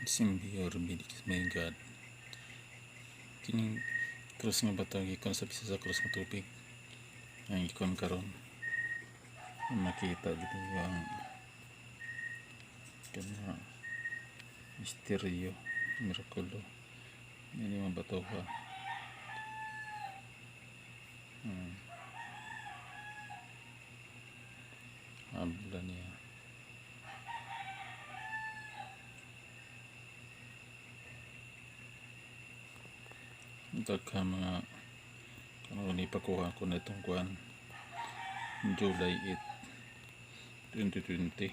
Simbior my God. Kining krus nga bato gikan sa bisa sa krus nga tubig. Ang ikon karon. Makita dito ang kana misteryo, mirakulo. Ini mga bato ha. Abla niya. Daghan mga kano ni pakuha ko na itong kuan July 8, 2020.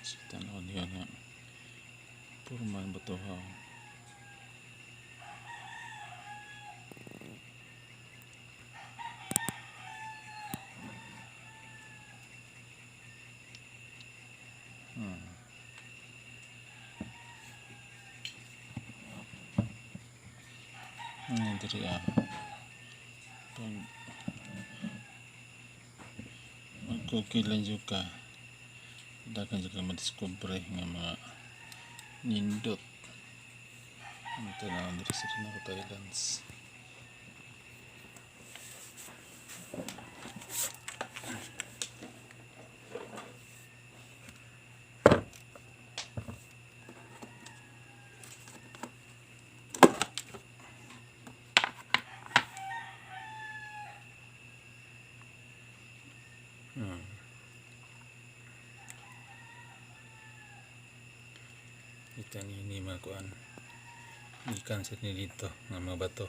Kita na niya nga puro man bato ha. Diri ah. Pag magkukilan jud ka, dagan jud ka madiskubre nga mga nindot. Ito na diri sa Rinako Islands. Ito ni mga kuan. Gikan sa ni dito nga mga bato.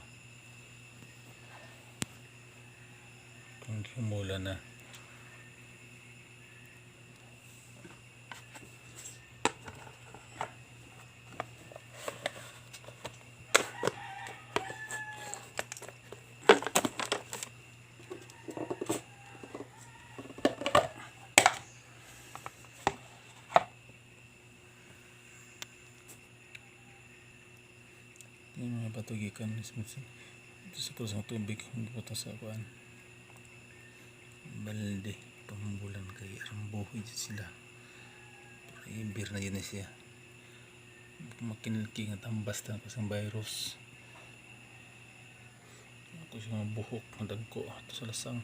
Kung humula na. Yung mga bato gikan mismo sa ito sa krus ng tubig, gibutan sa kuan. Balde pambulan kay arambuhoy jud sila. Pero na yun na siya. Makinilki nga tambas ta ko sa virus. Ako siya mga buhok nga dagko ato sa lasang.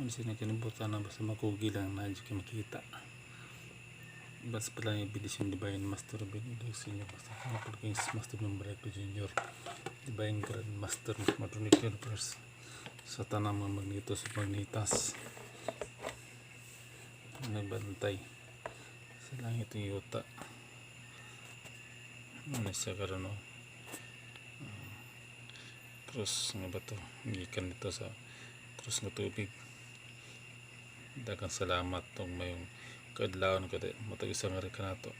Ano siya nakinibutan na basta makugi lang na dyan kayo makita. Basta pala yung Bidisyon Divine Master Benedict Senior Master Temple Kings Master Numberto Junior Divine Grand Master Matronic Universe sa tanang mga magnetos at magnetas nagbantay sa langit ng yuta. Ano siya karon, no? Cross nga bato gikan dito sa cross nga tubig. Daghang salamat tong mayong kaadlawon ko matag isa nga rin kanato.